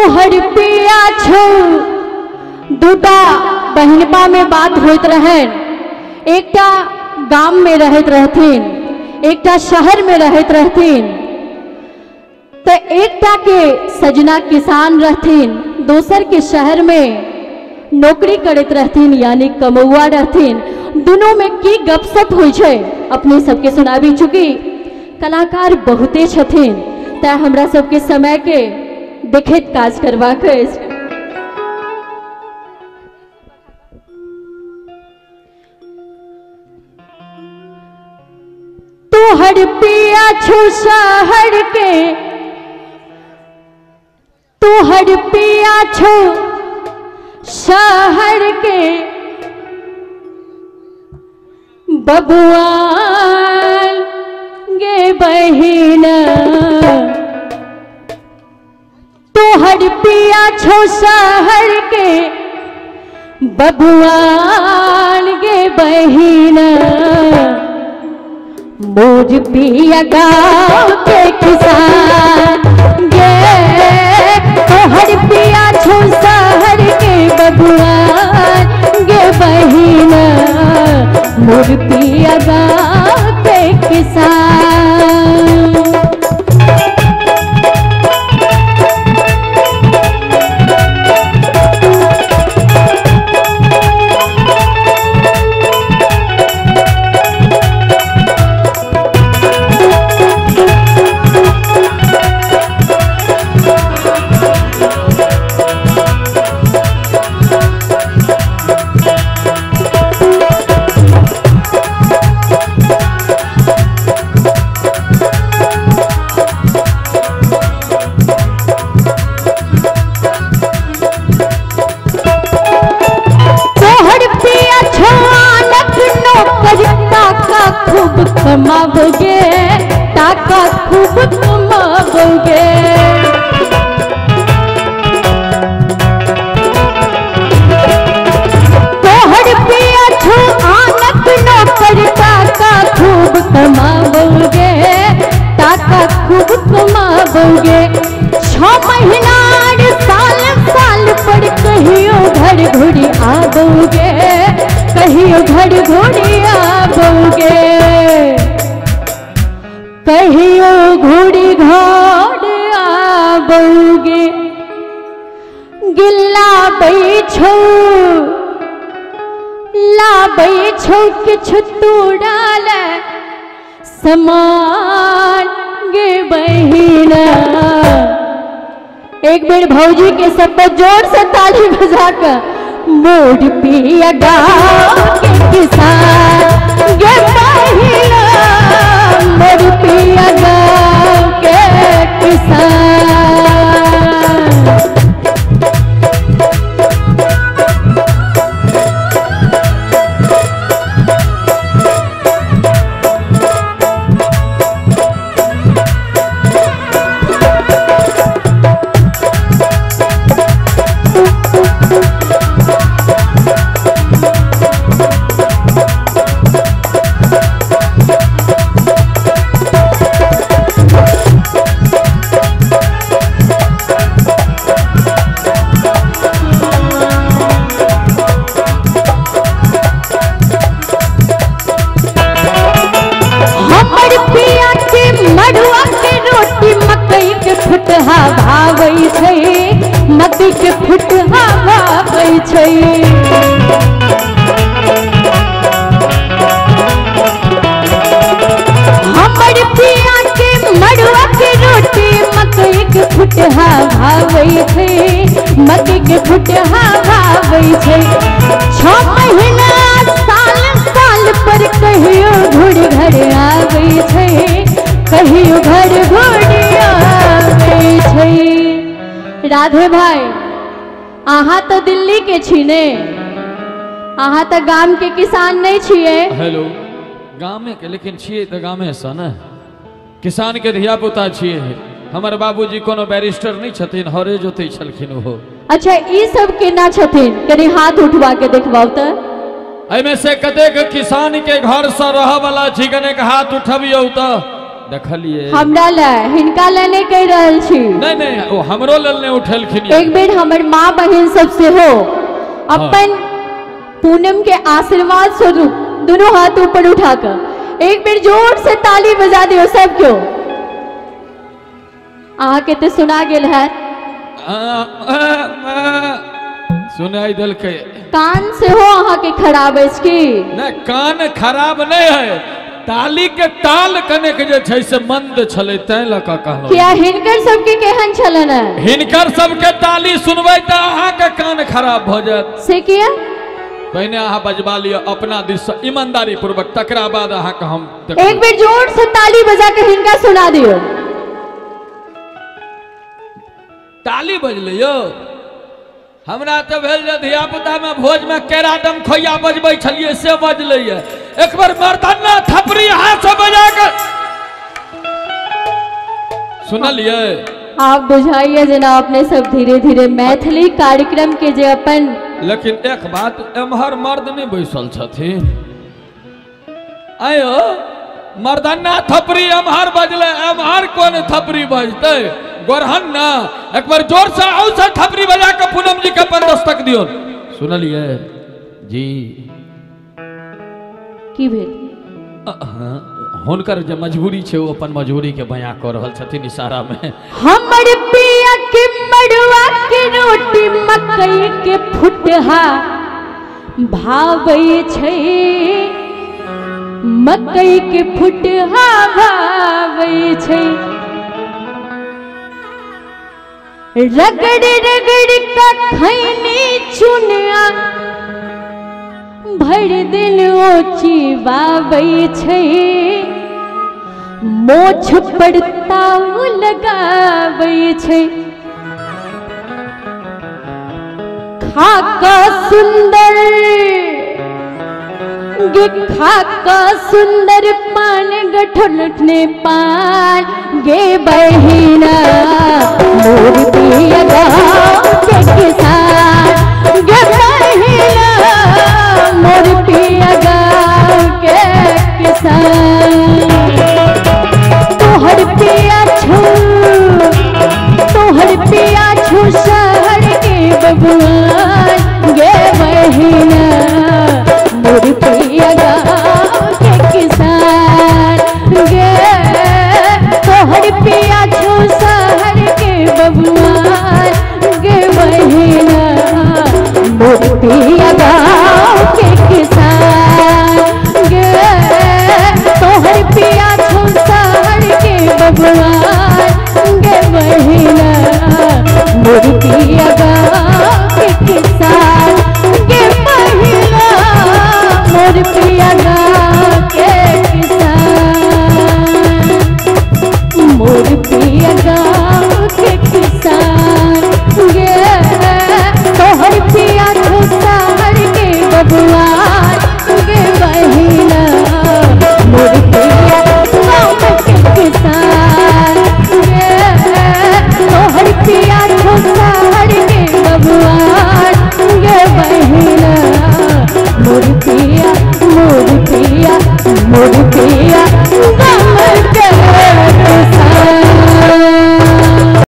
तोहर पिया छौ। दूटा बहिनपा में बात होइत रहन, एकटा गाम में रहैत रहथिन, एकटा शहर में रहैत रहथिन। तो एकटा के सजना किसान रहथिन, दोसर के शहर में नौकरी करैत रहथिन यानी कमौआ रहथिन। दोनों में की गपशप होइ छै अपने सबके सुनाबी। चूँकि कलाकार बहुते छथिन तैं हमरा सबके समय के देखैत काज करबाक अछि। तोहर पिया छौ शहर के, तोहर पिया छौ शहर के, बबुआ गे बहिना। तोहर पिया छौ शहर के, बबुआ गे बहिना। मोर पिया गाँव के किसान गे, तोहर पिया छौ शहर के, बबुआ गे बहिना। मोर पिया गाँव के किसान। खूब कमाओगे, टाका खूब कमाओगे। तोहर पिया छौ आनक नौकर, टाका खूब कमाओगे, टाका खूब कमाओगे। 6 महीना साल साल पर कहियो घर घुरी आबोगे, कहियो घर घुरी आबोगे, कहियो घुरी घर आबोगे। गिल्ला बैछौ लाबै छौ किछु तोड़ा ले समान गे बहिना। एक बेर भौजी के सब पर जोर से ताली बजा कर मोर पिया गाँव के किसान गे बहिना, मोर पिया गाँव के किसान। भावै छै मकई के फुटहा भावै छै। हमर पिया के मड़ुआ के रोटी मकई के फुटहा भावै छै, मकई के फुटहा भावै छै। 6 महीना साल साल पर कहियो घुर घर आबै छै, कहियो घर घुरी आबै छै। राधे भाई, अहाँ तो दिल्ली के छी ने, अहाँ तो गाम के किसान नहीं छिए। हेलो, गामे के लेकिन छिए तो गामे से ने, किसान के धिया पुता छिए। हमर बाबूजी कोनो बैरिस्टर नहीं छथिन, हरे जोतै छलखिन ओहो। अच्छा, ई सब केना छथिन, कनि हाथ उठवा के देखबाउ त। एहिमे से कतेक किसान के घर से रह वाला छी, कनेक हाथ उठबियौ त। देखलिए हमरा ले, हिनका ले नहीं कह रहल छी। नहीं नहीं, ओ हमरो लेल नहीं उठेलखिन। एक बेर हमर माँ बहिन सब सेहो अपन पूनम के आशीर्वाद स्वरूप दोनों हाथ ऊपर उठाकर एक बेर जोर से ताली बजा दियो सब क्यों। अहाँ के तो सुना गेल है, सुनाई देलकै। कान सेहो अहाँ के खराब अछि की? नहीं, कान खराब नहीं है, ताली के ताल कनेक जे छै से मंद छलै तैं लऽ कऽ कहलहुँ। किया हिनकर सबके केहन छलनि है? हिनकर सबके ताली सुनबै तऽ अहाँके कान खराब भऽ जायत। से किया? पहिने अहाँ बजबा लिअ अपना दिस से ईमानदारी पूर्वक, तकरा बाद अहाँके हम एक बेर जोर से ताली बजा के हिनका सुना दियौ। ताली बजलै यौ। हमरा तऽ भेल जे धियापुता में भोज में केरा दम खोइया बजबै छलियै से बजलै। एक बार मर्दाना थपड़ी हाथ से बजा के सुनलियै। आप बुझाइए जेना अपने सब धीरे धीरे मैथिली कार्यक्रम के जे अपन। लेकिन एक बात, एम्हर मर्द नहीं बैसल छथिन। आयो मर्दाना थपड़ी एम्हर बजलै, एम्हर कोन थपड़ी बजतै? गोरहन ना एक बार जोर से आओ से थपड़ी बजा के पूनम जी के अपन दस्तक दियो। सुनलिए जी? की भेल? हुनकर जे मजबूरी छै ओ अपन मजबूरी के बयां कऽ रहल छथिन इशारा में। हमर पिया के मड़ुआ के रोटी मकई के फुटहा भावै छै, मकई के फुटहा भावै छै। रगड़ रगड़ का खैनी चुनिया भर दिन ओ चिबाबै छै, मोछ पर ताव लगाबै छै। खा का सुंदर गे, खा का सुंदर पान गठुलने पान गे बहिना